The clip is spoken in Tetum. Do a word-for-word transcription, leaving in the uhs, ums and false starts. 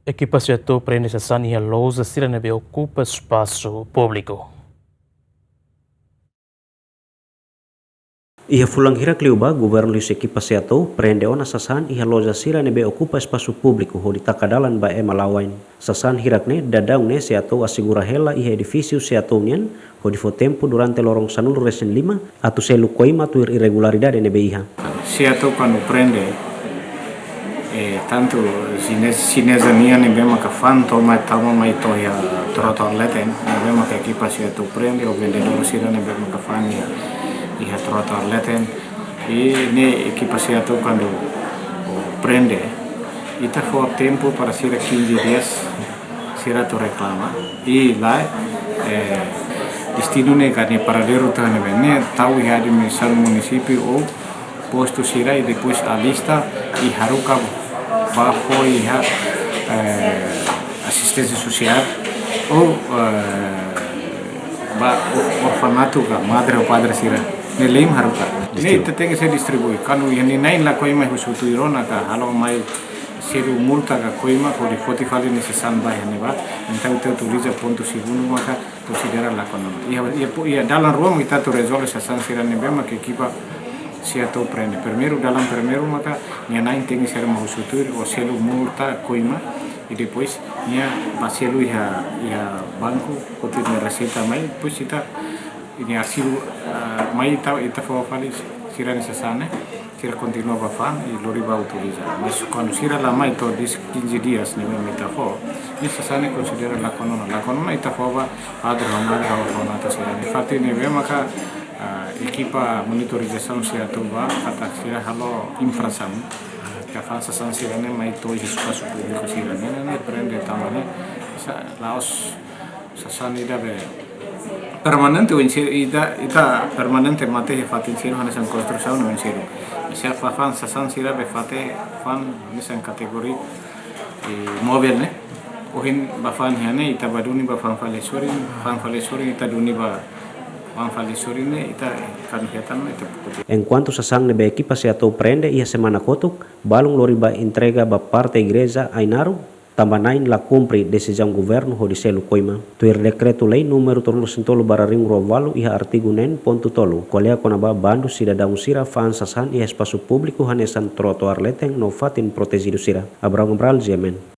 Ekipa SEATOU prende sasán iha loja sira ne'ebé okupa espasu públiku. Iha fulan hirak liubá, governu liuhusi ekipa SEATOU prende ona sasán iha loja sira ne'ebé okupa espasu públiku hodi taka dalan ba ema la'o ain. Sasán hirak ne'e daudaun ne'e SEATOU asegura hela iha edifísiu SEATOU nian, hodi fó tempu durante loron sanulu-resin-lima atu selu koima tuir irregularidade ne'ebé iha. SEATOU kuandu prende, eh, tantu xinez-, xineza nian ne'ebé maka fa'an to'o mai, tama mai to'o iha trotoar leten, ne'ebé maka ekipa SEATOU prende, ou vendedór sira ne'ebé maka fa'an iha, iha trotoar leten. I ne'e ekipa SEATOU kuandu prende, ita fó tempu para sira quinze dias, sira atu reklama. I lae, eh, destinu ne'e ka nia paradeiru atu iha ne'ebé, ne'e tau iha administrasaun munisípiu ou postu sira, i depois alista i haruka ba fó iha, eh, asisténsia sosiál ou, eh, ba or-, orfanatu ka madre ou padre sira. Ne'e lei mak haruka. Ne'e distribui. Ita tenke ser distribui. Kuandu iha nia na'in la koima husu tuir ona ka halo mai selu multa ka koima hodi foti fali nia sasán ba iha ne'ebá, entaun ita utiliza pontu segundu maka konsidera la konona. Iha, iha, iha dalan rua mak ita atu rezolve sasán sira ne'ebé maka ekipa SEATOU prende. Primeiru, dalan primeiru maka nia na'in tenke ser mak husu tuir ou selu multa koima, i depois nia ba selu iha, iha banku, foti nia reseita mai, depois ita, nia arxivu, ah, mai ita, ita fó fali sira-nia sasán ne'e, sira kontinua ba fa'an i lori ba utiliza. Mas kuandu sira la mai to'o dis-, quinze dias ne'ebé mak ita fó, nia sasán ne'e konsidera la konona. La konona ita fó ba padre ou madre ou orfanatu sira. Ne'e fatin ne'ebé maka, ah, ekipa monitorizasaun SEATOU ba katak sira halo infrasaun. Ka fa'an sasán sira ne'e mai to'o iha espasu públiku sira ne'e, ne'e, ne'e prende tanba ne'e sa-, la'ós sasán ida be permanente, oinsá ita, ita permanente mate iha fatin seluk hanesan konstrusaun oinsá. Sira fa'an sasán sira be fatin fa'an hanesan kategoria, eh, móvel ne'e. Ohin ba fa'an iha ne'e, ita ba duni ba fa'an fali sorin, fa'an fali sorin ita duni ba fa'an fali sorin ne'e, ita kan hetan ne'e ita pukul. Enkuantu sasán ne'ebé ekipa SEATOU prende iha semana kotuk, balun lori ba entrega ba parte igreja Ainaro, tanba na'in la kumpre desizaun governu hodi selu koima. Tuir dekretu-lei númeru tolunulu-resin-tolu barra rihun rua-nulu-ualu iha artigu neen pontu tolu, ko'alia kona-ba bandu sidadaun sira fa'an sasán iha espasu públiku hanesan trotoar leten no fatin protejidu sira. Abraham Cabral, G M N.